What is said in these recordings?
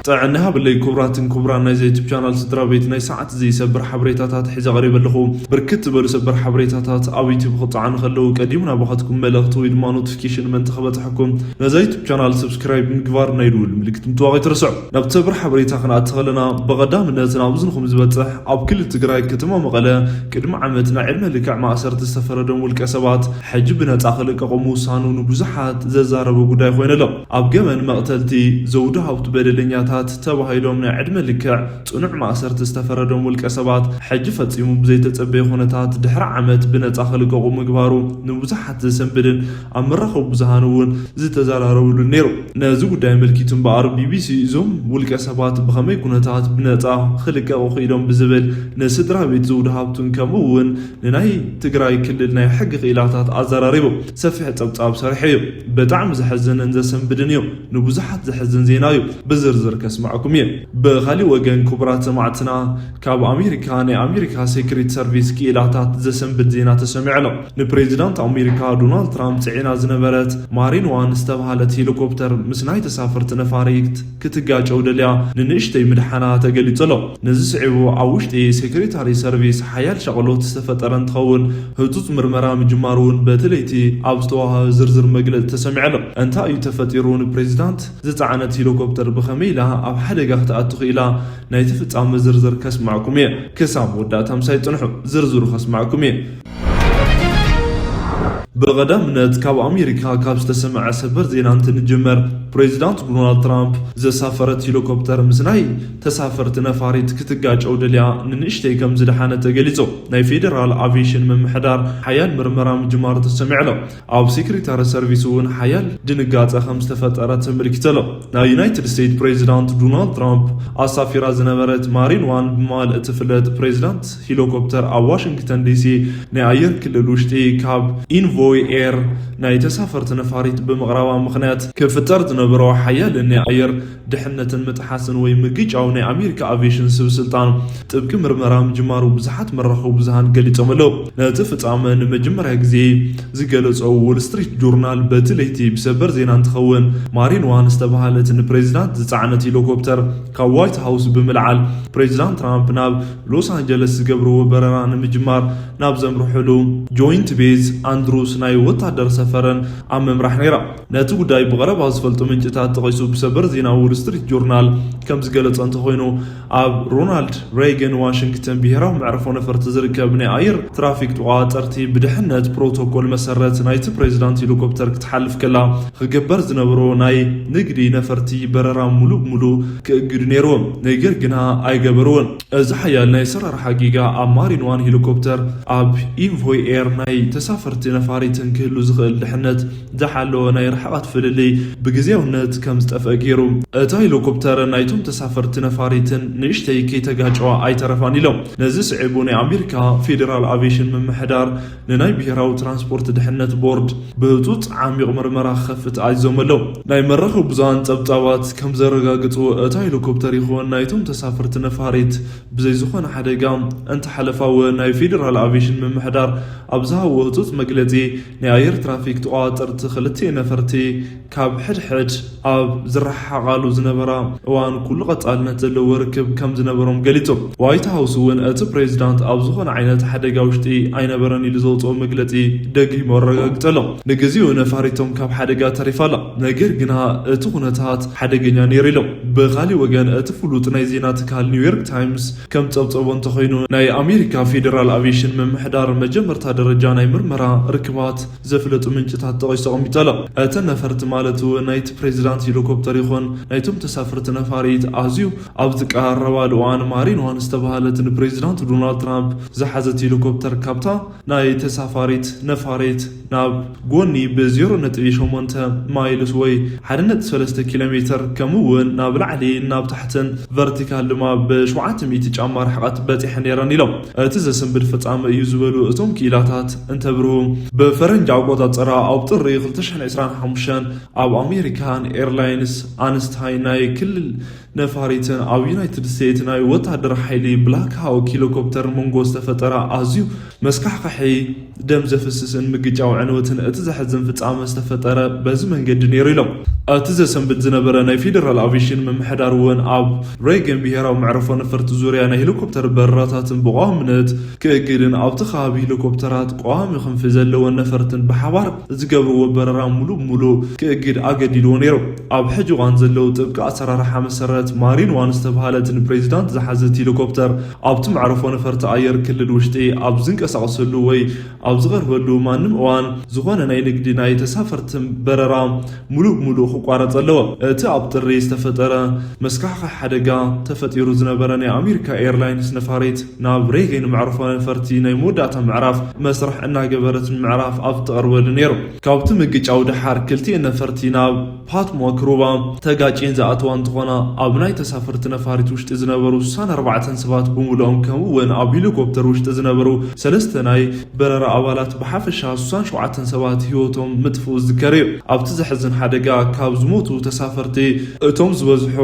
ጥዕና ሃብለይ ክቡራትን ክቡራን ናይዚ ዩቱብ ቻናል ስድራ ቤት፣ ናይ ሰዓት እዚ ሰበር ሓበሬታታት ሒዘ ቀሪበ ኣለኹ። ብርክት ዝበሉ ሰበር ሓበሬታታት ኣብ ዩቱብ ክጠዓኑ ከለዉ ቀዲሙ ናባኻትኩም መልእኽቲ ወይ ድማ ኖቲፊኬሽን ምእንቲ ክበፅሐኩም ነዛ ዩቱብ ቻናል ሰብስክራይብ ምግባር ናይ ድውል ምልክት ምጥዋቕ ኣይትረስዑ። ናብ ሰበር ሓበሬታ ክንኣቲ ከለና ብቐዳምነት ናብ እዝንኹም ዝበፅሕ ኣብ ክልል ትግራይ ከተማ መቐለ ቅድሚ ዓመት ናይ ዕድመ ልክዕ ማእሰርቲ ዝተፈረዶም ውልቀ ሰባት ሕጂ ብነፃ ክልቀቑ ምውሳኑ ንብዙሓት ዘዛረበ ጉዳይ ኮይኑ ኣሎ። ኣብ ገበን መቕተልቲ ዘውዲ ሃብቱ በደለኛታት ተባሂሎም ናይ ዕድመ ልክዕ ፅኑዕ ማእሰርቲ ዝተፈረዶም ውልቀ ሰባት ሕጂ ፈፂሙ ብዘይተፀበየ ኩነታት ድሕሪ ዓመት ብነፃ ክልቀቑ ምግባሩ ንብዙሓት ዘሰንብድን ኣብ መራኸቢ ብዙሃን እውን ዝተዘራረብሉ ነይሩ። ነዚ ጉዳይ ኣመልኪቱ እምበኣር ቢቢሲ እዞም ውልቀ ሰባት ብኸመይ ኩነታት ብነፃ ክልቀቑ ክኢሎም ብዝብል ንስድራ ቤት ዘውዲ ሃብቱን ከምኡ እውን ንናይ ትግራይ ክልል ናይ ሕጊ ክኢላታት ኣዘራሪቡ ሰፊሕ ፀብፃብ ሰሪሑ እዩ። ብጣዕሚ ዘሕዝንን ዘሰንብድን እዩ። ንብዙሓት ዘሕዝን ዜና እዩ። ብዝርዝር ከስማዕኩም እየ። ብኻሊእ ወገን ክቡራት ሰማዕትና ካብ ኣሜሪካ ናይ ኣሜሪካ ሴክሬት ሰርቪስ ክኢላታት ዘሰንብድ ዜና ተሰሚዑ ኣሎ። ንፕሬዚዳንት ኣሜሪካ ዶናልድ ትራምፕ ፅዒና ዝነበረት ማሪን ዋን ዝተባሃለት ሄሊኮፕተር ምስ ናይ ተሳፈርቲ ነፋሪት ክትጋጨው ደልያ ንንእሽተይ ምድሓና ተገሊጹ ኣሎ። ነዚ ስዒቡ ኣብ ውሽጢ ሴክሬታሪ ሰርቪስ ሓያል ሻቕሎት ዝተፈጠረ እንትኸውን ህጹጽ ምርመራ ምጅማሩ እውን በቲ ለይቲ ኣብ ዝተዋህበ ዝርዝር መግለጺ ተሰሚዑ ኣሎ። እንታይ እዩ ተፈጢሩ? ንፕሬዚዳንት ዝጸዓነት ሄሊኮፕተር ብኸመይ ኢላ ኣብ ሓደጋ ክትኣቱ ክኢላ? ናይቲ ፍጻመ ዝርዝር ከስማዕኩም እየ። ክሳብ መወዳእታ ምሳይ ጽንሑ፣ ዝርዝሩ ከስማዕኩም እየ። ብቐዳምነት ካብ ኣሜሪካ ካብ ዝተሰምዐ ሰበር ዜና እንትንጅመር፣ ፕሬዚዳንት ዶናልድ ትራምፕ ዘሳፈረት ሄሊኮፕተር ምስ ናይ ተሳፈርቲ ነፋሪት ክትጋጨው ደልያ ንንእሽተይ ከም ዝደሓነ ተገሊጹ። ናይ ፌዴራል ኣቪዬሽን ምምሕዳር ሓያል ምርመራ ምጅማሩ ተሰሚዑ ኣሎ። ኣብ ሴክሬታሪ ሰርቪስ እውን ሓያል ድንጋጸ ከም ዝተፈጠረ ተመልኪቱ ኣሎ። ናይ ዩናይትድ ስቴትስ ፕሬዚዳንት ዶናልድ ትራምፕ ኣሳፊራ ዝነበረት ማሪን ዋን ብምባል እትፍለጥ ፕሬዚዳንት ሄሊኮፕተር ኣብ ዋሽንግተን ዲሲ ናይ ኣየር ክልል ውሽጢ ካብ ኢንቮይ ኤር ናይ ተሳፈርቲ ነፋሪት ብምቕራባ ምኽንያት ክፍጠር ዝነበሮ ሓያል ናይ ኣየር ድሕነትን ምጥሓስን ወይ ምግጫው ናይ ኣሜሪካ ኣቪዬሽን ስብ ስልጣን ጥብቂ ምርመራ ምጅማሩ ብዙሓት መራኸቢ ብዙሃን ገሊጾም ኣለዉ። ነቲ ፍጻመ ንመጀመርያ ግዜ ዝገለጾ ዎል ስትሪት ጆርናል በቲ ለይቲ ብሰበር ዜና እንትኸውን፣ ማሪን ዋን ዝተባህለት ንፕሬዚዳንት ዝጸዓነት ሄሊኮፕተር ካብ ዋይት ሃውስ ብምልዓል ፕሬዚዳንት ትራምፕ ናብ ሎስ ኣንጀለስ ዝገብርዎ በረራ ንምጅማር ናብ ዘምርሕሉ ጆይንት ቤዝ ኣንድሩስ ናይ ወታደር ሰፈረን ኣብ ምምራሕ ነይራ። ነቲ ጉዳይ ብቐረባ ዝፈልጡ ምንጭታት ጠቒሱ ብሰበር ዜና ዎል ስትሪት ጆርናል ከም ዝገለጸ እንተኾይኑ፣ ኣብ ሮናልድ ሬገን ዋሽንግተን ብሄራዊ መዕርፎ ነፈርቲ ዝርከብ ናይ ኣየር ትራፊክ ተቖጻጸርቲ ብድሕነት ፕሮቶኮል መሰረት ናይቲ ፕሬዚዳንት ሄሊኮፕተር ክትሓልፍ ከላ ክግበር ዝነበሮ ናይ ንግዲ ነፈርቲ በረራ ሙሉእ ብሙሉእ ክእግዱ ነይርዎም። ነገር ግና ኣይገበርዎን። እዚ ሓያል ናይ ኣሰራርሓ ጌጋ ኣብ ማሪን ዋን ሄሊኮፕተር ኣብ ኢንቮይ ኤር ናይ ተሳፈርቲ ነፋሪትን ክህሉ ዝኽእል ድሕነት ዝሓለወ ናይ ርሕቐት ፍልልይ ብግዜያውነት ከም ዝጠፍአ ገይሩ። እታ ሄሊኮፕተር ናይቶም ተሳፈርቲ ነፋሪትን ንእሽተይ ከይተጋጨዋ ኣይተረፋን ኢሎም። ነዚ ስዒቡ ናይ ኣሜሪካ ፌዴራል ኣቪዬሽን ምምሕዳር ንናይ ብሄራዊ ትራንስፖርት ድሕነት ቦርድ ብህጹጽ ዓሚቕ ምርመራ ክኸፍት ኣዚዞም ኣለዉ። ናይ መራኸቢ ብዙሃን ጸብጻባት ከም ዘረጋግጹ እታ ሄሊኮፕተር ይኹን ናይቶም ተሳፈርቲ ነፋሪት ብዘይ ዝኾነ ሓደጋ እንተሓለፋ እውን ናይ ፌዴራል ኣቪዬሽን ምምሕዳር ኣብ ዝሃብዎ ህጹጽ መግለጺ ናይ ኣየር ትራፊክ ተቖጻጸርቲ ክልቲኡ ነፈርቲ ካብ ሕድሕድ ኣብ ዝረሓሓቓሉ ዝነበራ እዋን ኩሉ ቀጻልነት ዘለዎ ርክብ ከም ዝነበሮም ገሊጹ። ዋይት ሃውስ እውን እቲ ፕሬዚዳንት ኣብ ዝኾነ ዓይነት ሓደጋ ውሽጢ ኣይነበረን ኢሉ ዘውፅኦ መግለጺ ደጊሙ ኣረጋግጸሎም። ንግዚኡ ነፋሪቶም ካብ ሓደጋ ተሪፋ ኣላ፣ ነገር ግና እቲ ኩነታት ሓደገኛ ነይሩ ኢሎም። ብኻሊእ ወገን እቲ ፍሉጥ ናይ ዜና ትካል ኒውዮርክ ታይምስ ከም ጸብጸቦ እንተኾይኑ ናይ ኣሜሪካ ፌዴራል ኣቪዬሽን ምምሕዳር መጀመርታ ደረጃ ናይ ምርመራ ርክባት ዘፍለጡ ምንጭታት ጠቒሱ ኣቐሚጡ ኣሎ። እተን ነፈርቲ ማለት እውን ናይቲ ፕሬዚዳንት ሄሊኮፕተር ይኹን ናይቶም ተሳፈርቲ ነፋሪት ኣዝዩ ኣብ ዝቀራረባሉ እዋን ማሪን ዋን ዝተባህለት ንፕሬዚዳንት ዶናልድ ትራምፕ ዝሓዘት ሄሊኮፕተር ካብታ ናይ ተሳፋሪት ነፋሪት ናብ ጎኒ ብ ዜሮ ነጥቢ ሸሞንተ ማይልስ ወይ ሓደ ነጥቢ ሰለስተ ኪሎ ሜትር ከምኡ እውን ናብ ላዕሊ ናብ ታሕትን ቨርቲካል ድማ ብ ሸውዓተ ሚእቲ ጫማ ርሕቐት በፂሐን ነይረን ኢሎም። እቲ ዘሰንብድ ፍጻመ እዩ ዝበሉ እቶም ክኢላታት እንተብርሁ፣ ብፈረንጂ ኣቆጻጽራ ኣብ ጥሪ ክልተ ሽሕን ዕስራን ሓሙሽተን ኣብ ኣሜሪካ ኣሜሪካን ኤርላይንስ ኣንስታይ ናይ ክልል ነፋሪትን ኣብ ዩናይትድ ስቴትስ ናይ ወታደር ሓይሊ ብላክ ሃውክ ሄሊኮፕተር መንጎ ዝተፈጠረ ኣዝዩ መስካሕካሒ ደም ዘፍስስን ምግጫው ዕንወትን እቲ ዘሕዝን ፍጻመ ዝተፈጠረ በዚ መንገዲ ነይሩ ኢሎም። እቲ ዘሰንብድ ዝነበረ ናይ ፌደራል ኣቪሽን ምምሕዳር እውን ኣብ ሬገን ብሄራዊ መዕረፎ ነፈርቲ ዙርያ ናይ ሄሊኮፕተር በረራታትን ብቋምነት ክእግድን ኣብቲ ከባቢ ሄሊኮፕተራት ቀዋሚ ክንፊ ዘለወን ነፈርትን ብሓባር ዝገብርዎ በረራ ሙሉእ ብሙሉእ ክእግድ ኣገዲድዎ ነይሩ። ኣብ ሕጂ እዋን ዘለዉ ጥብቂ ኣሰራርሓ መሰረት ማሪን ዋን ዝተባህለት ንፕሬዚዳንት ዝሓዘት ሄሊኮፕተር ኣብቲ መዕረፎ ነፈርቲ ኣየር ክልል ውሽጢ ኣብ ዝንቀሳቐሰሉ ወይ ኣብ ዝቐርበሉ ማንም እዋን ዝኾነ ናይ ንግዲ ናይ ተሳፈርቲ በረራ ሙሉእ ብሙሉእ ክቋረጽ ኣለዎ። እቲ ኣብ ጥሪ ዝተፈጠረ መስካሕካሕ ሓደጋ ተፈጢሩ ዝነበረ ናይ ኣሜሪካ ኤርላይንስ ነፋሪት ናብ ሬገን መዕርፎ ነፈርቲ ናይ መወዳእታ ምዕራፍ መስርሕ እናገበረት ንምዕራፍ ኣብ ትቐርበሉ ነይሩ። ካብቲ ምግጫው ደሓር ክልቲኤን ነፈርቲ ናብ ፓትሞክ ሩባ ተጋጭየን ዝኣተዋ እንትኾና ኣብ ናይ ተሳፈርቲ ነፋሪት ውሽጢ ዝነበሩ ስሳን ኣርባዕተን ሰባት ብምሉኦም ከምኡ እውን ኣብ ሄሊኮፕተር ውሽጢ ዝነበሩ ሰለስተ ናይ በረራ ኣባላት ብሓፈሻ ስሳን ሸውዓተን ሰባት ህይወቶም ምጥፍኡ ዝዝከር እዩ። ኣብቲ ዘሕዝን ሓደጋ ካብ ዝሞቱ ተሳፈርቲ እቶም ዝበዝሑ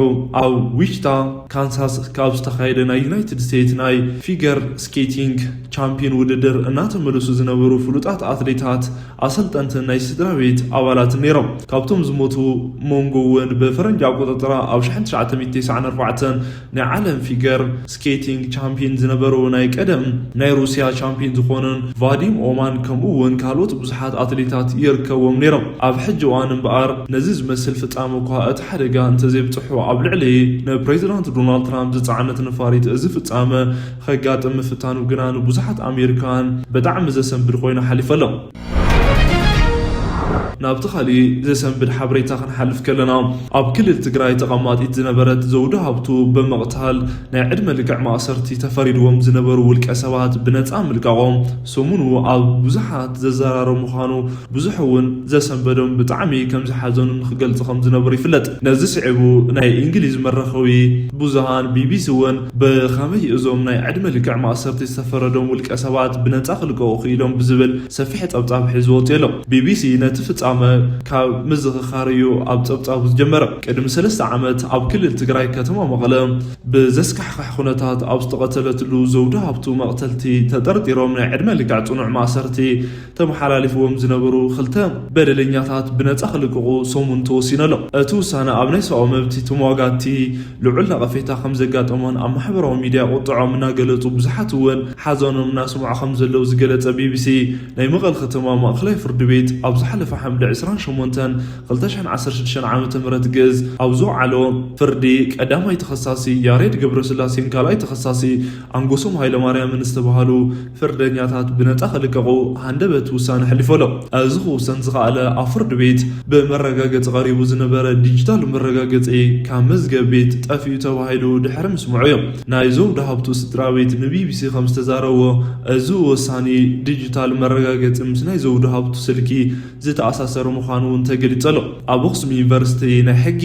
ኣብ ዊችታ ካንሳስ ካብ ዝተኻየደ ናይ ዩናይትድ ስቴትስ ናይ ፊገር ስኬቲንግ ቻምፒዮን ውድድር እናተመለሱ ዝነበሩ ፍሉጣት ኣትሌታት ኣሰልጠንትን ናይ ስድራ ቤት ኣባላትን ነይሮም። ካብቶም ዝሞቱ መንጎ እውን ብፈረንጂ ኣቆጻጽራ ኣብ ሸሕን ትሽዓተ ሚእቲ ተስዓን ኣርባዕተን ናይ ዓለም ፊገር ስኬቲንግ ቻምፒዮን ዝነበሩ ናይ ቀደም ናይ ሩስያ ቻምፒዮን ዝኾኑን ቫዲም ኦማን ከምኡ እውን ካልኦት ብዙሓት ኣትሌታት ይርከብዎም ነይሮም። ኣብ ሕጂ እዋን እምበኣር ነዚ ዝመስል ፍጻመ እኳ እቲ ሓደጋ እንተዘይብጽሑ ኣብ ልዕሊ ንፕሬዚዳንት ዶናልድ ትራምፕ ዝጸዓነት ነፋሪት እዚ ፍጻመ ከጋጥም ምፍታኑ ግና ንብዙሓት ኣሜሪካውያን ብጣዕሚ ዘሰንብድ ኮይኑ ሓሊፉ ኣሎ። ናብቲ ካሊእ ዘሰንብድ ሓበሬታ ክንሓልፍ ከለና፣ ኣብ ክልል ትግራይ ተቐማጢት ዝነበረት ዘውዱ ሃብቱ ብምቕታል ናይ ዕድመ ልክዕ ማእሰርቲ ተፈሪድዎም ዝነበሩ ውልቀ ሰባት ብነጻ ምልቃቖም ሰሙኑ ኣብ ብዙሓት ዘዘራረብ ምዃኑ ብዙሕ እውን ዘሰንበዶም ብጣዕሚ ከም ዝሓዘኑን ክገልጹ ከም ዝነበሩ ይፍለጥ። ነዚ ስዒቡ ናይ እንግሊዝ መራኸቢ ብዙሃን ቢቢሲ እውን ብኸመይ እዞም ናይ ዕድመ ልክዕ ማእሰርቲ ዝተፈረዶም ውልቀ ሰባት ብነጻ ክልቀቑ ክኢሎም ብዝብል ሰፊሕ ጸብጻብ ሒዙ ወጺኡ ኣሎ። ቢቢሲ ነቲ ፍጻመ ካብ ምዝኽኻር እዩ ኣብ ጸብጻቡ ዝጀመረ። ቅድሚ ሰለስተ ዓመት ኣብ ክልል ትግራይ ከተማ መቐለ ብዘስካሕክሕ ኩነታት ኣብ ዝተቐተለትሉ ዘውዱ ሃብቱ መቕተልቲ ተጠርጢሮም ናይ ዕድመ ልክዕ ጽኑዕ ማእሰርቲ ተመሓላሊፍዎም ዝነበሩ ክልተ በደለኛታት ብነጻ ክልቀቑ ሰሙን ተወሲኑ ኣሎ። እቲ ውሳነ ኣብ ናይ ሰብኣዊ መብቲ ተሟጋቲ ልዑል ነቐፌታ ከም ዘጋጠሞን ኣብ ማሕበራዊ ሚድያ ቁጥዖም እናገለጹ ብዙሓት እውን ሓዘኖም እናስምዑ ከም ዘለዉ ዝገለጸ ቢቢሲ ናይ መቐለ ከተማ ማእኸላይ ፍርዲ ቤት ኣብ ዝሓለፈ ሓምለ ዕስራን ሸሞንተን ክልተ ሽሕን ዓሰርተ ሽዱሽተን ዓመተ ምህረት ግእዝ ኣብ ዝወዓሎ ፍርዲ ቀዳማይ ተኸሳሲ ያሬድ ገብረስላሴን ካልኣይ ተኸሳሲ ኣንጎሶም ሃይለማርያምን ዝተባህሉ ፍርደኛታት ብነጻ ክልቀቑ ሃንደበት ውሳነ ኣሕሊፉ ኣሎ። እዚ ክውሰን ዝኸኣለ ኣብ ፍርዲ ቤት ብመረጋገጺ ቀሪቡ ዝነበረ ዲጂታል መረጋገጺ ካብ መዝገብ ቤት ጠፊኡ ተባሂሉ ድሕሪ ምስምዑ እዩ። ናይ ዘውዱ ሃብቱ ስድራ ቤት ንቢቢሲ ከም ዝተዛረቦ፣ እዚ ውሳኔ ዲጂታል መረጋገጺ ምስ ናይ ዘውዱ ሃብቱ ስልኪ ዝተኣሳሰረ ምዃኑ እውን ተገሊጹ ኣሎ። ኣብ ኣኽሱም ዩኒቨርሲቲ ናይ ሕጊ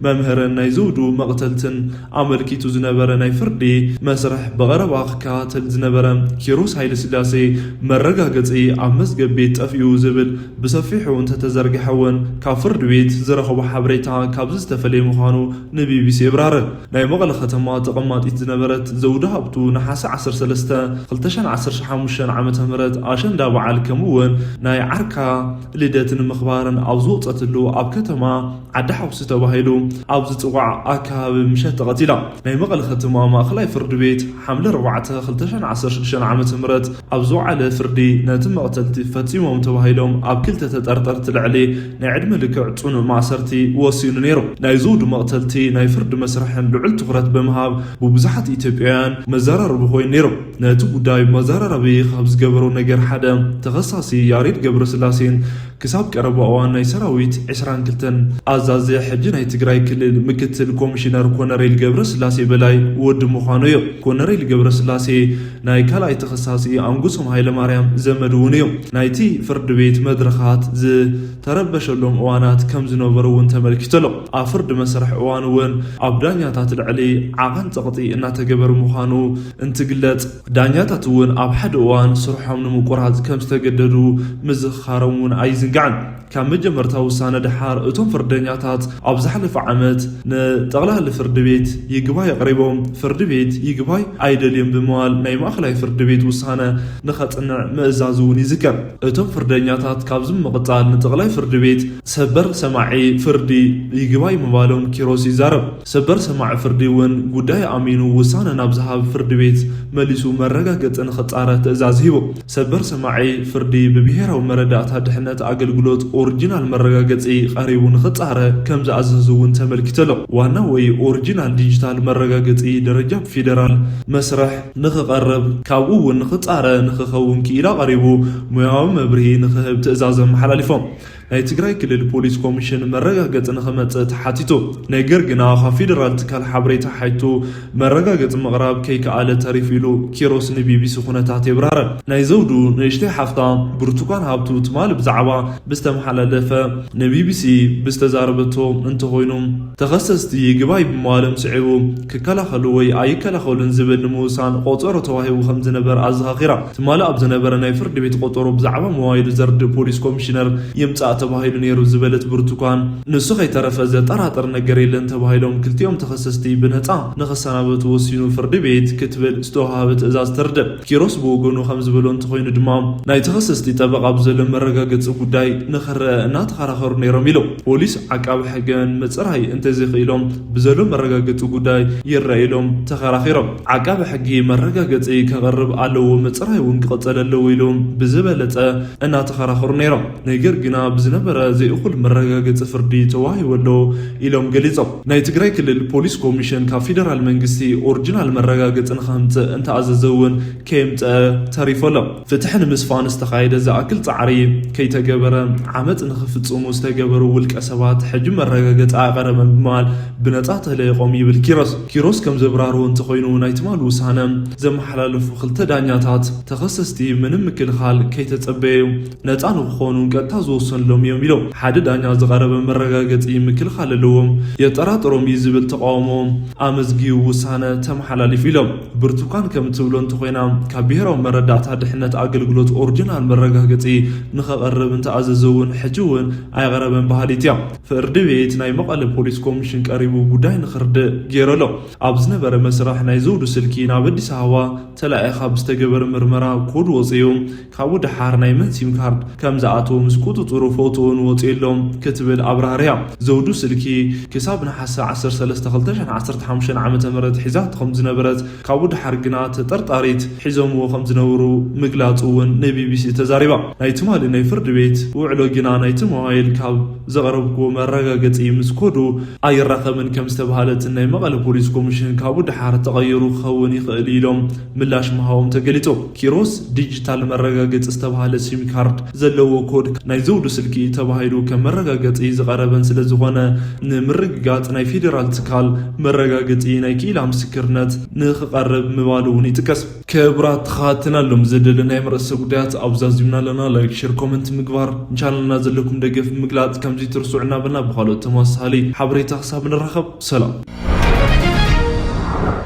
መምህርን ናይ ዘውዱ መቕተልትን ኣመልኪቱ ዝነበረ ናይ ፍርዲ መስርሕ ብቐረባ ክከታተል ዝነበረ ኪሮስ ሃይለስላሴ መረጋገጺ ኣብ መዝገብ ቤት ጠፊኡ ዝብል ብሰፊሑ እንተተዘርግሐ እውን ካብ ፍርዲ ቤት ዝረኸቦ ሓበሬታ ካብዚ ዝተፈለየ ምዃኑ ንቢቢሲ የብራህርህ። ናይ መቐለ ከተማ ተቐማጢት ዝነበረት ዘውዱ ሃብቱ ነሓሰ ዓሰርተ ሰለስተ ክልተ ሽሕን ዓሰርተ ሓሙሽተን ዓመተ ምህረት ኣሸንዳ በዓል ከምኡ እውን ናይ ዓርካ ልደት ንምኽባርን ኣብ ዝወጸትሉ ኣብ ከተማ ዓዲ ሓውሲ ተባሂሉ ኣብ ዝጽዋዕ ኣከባቢ ምሸት ተቐቲላ። ናይ መቐለ ከተማ ማእኸላይ ፍርዲ ቤት ሓምለ ኣርባዕተ ክልተ ሽሕን ዓሰርተ ሽዱሽተን ዓመተ ምህረት ኣብ ዝወዓለ ፍርዲ ነቲ መቕተልቲ ፈጺሞም ተባሂሎም ኣብ ክልተ ተጠርጠርቲ ልዕሊ ናይ ዕድመ ልክዕ ጽኑዕ ማእሰርቲ ወሲኑ ነይሩ። ናይ ዘውዱ መቕተልቲ ናይ ፍርዲ መስርሕን ልዑል ትኹረት ብምሃብ ብብዙሓት ኢትዮጵያውያን መዘራረቢ ኮይኑ ነይሩ። ነቲ ጉዳይ መዘራረቢ ካብ ዝገበሩ ነገር ሓደ ተኸሳሲ ያሬድ ገብረስላሴን ክሳብ ቀረባ እዋን ናይ ሰራዊት ዕስራን ክልተን ኣዛዚ ሕጂ ናይ ትግራይ ክልል ምክትል ኮሚሽነር ኮነሬል ገብረስላሴ በላይ ወዲ ምዃኑ እዩ። ኮነሬል ገብረስላሴ ናይ ካልኣይ ተኸሳሲ ኣንጉሶም ሃይለማርያም ዘመድ እውን እዩ። ናይቲ ፍርዲ ቤት መድረኻት ዝተረበሸሎም እዋናት ከም ዝነበሩ እውን ተመልኪቱ ኣሎ። ኣብ ፍርዲ መስርሕ እዋን እውን ኣብ ዳኛታት ልዕሊ ዓቐን ጸቕጢ እናተገበረ ምዃኑ እንትግለጽ፣ ዳኛታት እውን ኣብ ሓደ እዋን ስርሖም ንምቁራጽ ከም ዝተገደዱ ምዝኽኻሮም እውን ኣይዝንጋዕን። ካብ መጀመርታ ውሳነ ደሓር፣ እቶም ፍርደኛታት ኣብ ዝሓለፈ ዓመት ንጠቕላሊ ፍርዲ ቤት ይግባይ ኣቕሪቦም፣ ፍርዲ ቤት ይግባይ ኣይደልዮም ብምባል ናይ ማእኸላይ ፍርዲ ቤት ውሳነ ንኸጽንዕ ምእዛዝ እውን ይዝከር። እቶም ፍርደኛታት ካብዚ ብምቕጻል ንጠቕላይ ፍርዲ ቤት ሰበር ሰማዒ ፍርዲ ይግባይ ምባሎም ኪሮስ ይዛረብ። ሰበር ሰማዒ ፍርዲ እውን ጉዳይ ኣሚኑ ውሳነ ናብ ዝሃብ ፍርዲ ቤት መሊሱ መረጋገጺ ንኽጻረ ትእዛዝ ሂቡ። ሰበር ሰማዒ ፍርዲ ብብሄራዊ መረዳእታ ድሕነት ኣገልግሎት ኦሪጂናል መረጋገጺ ቀሪቡ ንኽጻረ ከም ዝኣዘዙ እውን ተመልኪቱ ኣሎ። ዋና ወይ ኦሪጂናል ዲጂታል መረጋገጺ ደረጃ ብፌደራል መስርሕ ንኽቐርብ፣ ካብኡ እውን ንኽጻረ ንኽኸውን ክኢላ ቀሪቡ፣ ሞያዊ መብርሂ ንኽህብ ትእዛዝ ኣመሓላሊፎም። ናይ ትግራይ ክልል ፖሊስ ኮሚሽን መረጋገጺ ንኽመጽእ ተሓቲቱ። ነገር ግና ካብ ፌደራል ትካል ሓበሬታ ሓይቱ መረጋገጺ ምቕራብ ከይከኣለ ተሪፉ ኢሉ ኪሮስ ንቢቢሲ ኩነታት የብራህረ። ናይ ዘውዱ ንእሽተይ ሓፍታ ብርቱካን ሃብቱ ትማሊ ብዛዕባ ብዝተመሓላለፈ ንቢቢሲ ብዝተዛረበቶ እንተኾይኑ፣ ተኸሰስቲ ይግባይ ብምባሎም ስዒቡ ክከላኸሉ ወይ ኣይከላኸሉን ዝብል ንምውሳን ቆጸሮ ተዋሂቡ ከም ዝነበር ኣዘኻኺራ። ትማሊ ኣብ ዝነበረ ናይ ፍርዲ ቤት ቆጸሮ ብዛዕባ መዋይሉ ዘርድእ ፖሊስ ኮሚሽነር ይምጻእ ተባሂሉ ነይሩ ዝበለት ብርቱካን፣ ንሱ ከይተረፈ ዘጠራጥር ነገር የለን ተባሂሎም ክልቲኦም ተኸሰስቲ ብነጻ ንኽሰናበቱ ወሲኑ ፍርዲ ቤት ክትብል ዝተዋሃበ ትእዛዝ ተርድእ። ኪሮስ ብወገኑ ከም ዝበሎ እንተኾይኑ ድማ፣ ናይ ተኸሰስቲ ጠበቓ ብዘሎ መረጋገጺ ጉዳይ ንኽረአ እናተኸራኸሩ ነይሮም ኢሎም። ፖሊስ ዓቃቢ ሕገን ምጽራይ እንተዘይኽኢሎም ብዘሎ መረጋገጺ ጉዳይ ይረአ ኢሎም ተኸራኺሮም። ዓቃቢ ሕጊ መረጋገጺ ከቕርብ ኣለዎ፣ ምጽራይ እውን ክቕጽል ኣለዎ ኢሎም ብዝበለጸ እናተኸራኸሩ ነይሮም። ነገር ግና ብዝነበረ ዘይእኹል መረጋገጺ ፍርዲ ተዋሂቡ ኣሎ ኢሎም ገሊጾም። ናይ ትግራይ ክልል ፖሊስ ኮሚሽን ካብ ፌደራል መንግስቲ ኦሪጂናል መረጋገጺ ንኸምጽእ እንተኣዘዘ እውን ከየምጸ ተሪፎ ኣሎ። ፍትሒ ንምስፋን ዝተኻየደ ዝኣክል ጻዕሪ ከይተገበረ፣ ዓመጽ ንኽፍጽሙ ዝተገበሩ ውልቀ ሰባት ሕጂ መረጋገጺ ኣቐረበን ብምባል ብነጻ ተለይቖም ይብል ኪሮስ። ኪሮስ ከም ዘብራህርዎ እንተኾይኑ፣ ናይ ትማሊ ውሳነ ዘመሓላለፉ ክልተ ዳኛታት ተኸሰስቲ ምንም ምክልኻል ከይተጸበዩ ነጻ ንክኾኑ ቀጥታ ዝወሰንሎም እዮም ኢሎም። ሓደ ዳኛ ዝቐረበ መረጋገጺ ምክልኻል ኣለዎም፣ የጠራጥሮም እዩ ዝብል ተቃውሞ ኣመዝጊቡ ውሳነ ተመሓላሊፉ ኢሎም። ብርቱካን ከም ትብሎ እንተኾይና፣ ካብ ብሄራዊ መረዳእታ ድሕነት ኣገልግሎት ኦሪጂናል መረጋገጺ ንኸቐርብ እንተኣዘዘ እውን ሕጂ እውን ኣይቐረበን በሃሊት እያ። ፍርዲ ቤት ናይ መቐለ ፖሊስ ኮሚሽን ቀሪቡ ጉዳይ ንኽርድእ ገይሩ ኣሎ። ኣብ ዝነበረ መስርሕ ናይ ዘውዱ ስልኪ ናብ ኣዲስ ኣበባ ተላኢኻ ብዝተገበረ ምርመራ ኮድ ወፂኡ፣ ካብኡ ደሓር ናይ መን ሲም ካርድ ከም ዝኣተወ ምስ ቁፅፅሩ ፎቶኡ እውን ወፂኡ ኣሎ ክትብል ኣብራህርያ። ዘውዱ ስልኪ ክሳብ ነሓሰ ዓሰርተ ሰለስተ ክልተ ሽሕን ዓሰርተ ሓሙሽተን ዓመተ ምህረት ሒዛቶ ከም ዝነበረት፣ ካብኡ ደሓር ግና ተጠርጣሪት ሒዞምዎ ከም ዝነበሩ ምግላፁ እውን ንቢቢሲ ተዛሪባ። ናይ ትማሊ ናይ ፍርዲ ቤት ውዕሎ ግና ናይቲ ሞባይል ካብ ዘቕረብክዎ መረጋገፂ ምስ ኮዱ ኣይራኸብን ከም ዝተባህለትን ናይ መቐለ ፖሊስ ኮሚሽን ካብኡ ደሓር ተቐይሩ ክኸውን ይኽእል ኢሎም ምላሽ ምሃቦም ተገሊጹ። ኪሮስ ዲጂታል መረጋገፂ ዝተባህለ ሲም ካርድ ዘለዎ ኮድ ናይ ዘውዱ ስልኪ ተባሂሉ ከም መረጋገፂ ዝቐረበን ስለ ዝኾነ፣ ንምርግጋፅ ናይ ፌዴራል ትካል መረጋገፂ ናይ ክኢላ ምስክርነት ንኽቐርብ ምባሉ እውን ይጥቀስ። ክቡራት ተኸታተልቲ፣ ሎም ዝደለናዮም ርእሰ ጉዳያት ኣብዛ ዚምና ኣለና። ላይክ፣ ሼር፣ ኮመንት ምግባር፣ ንቻነልና ዘለኩም ደገፍ ምግላፅ ከምዚ ትርስዑ እናበልና፣ ብኻልኦት ተመሳሳሊ ሓበሬታ ክሳብ ንራኸብ፣ ሰላም።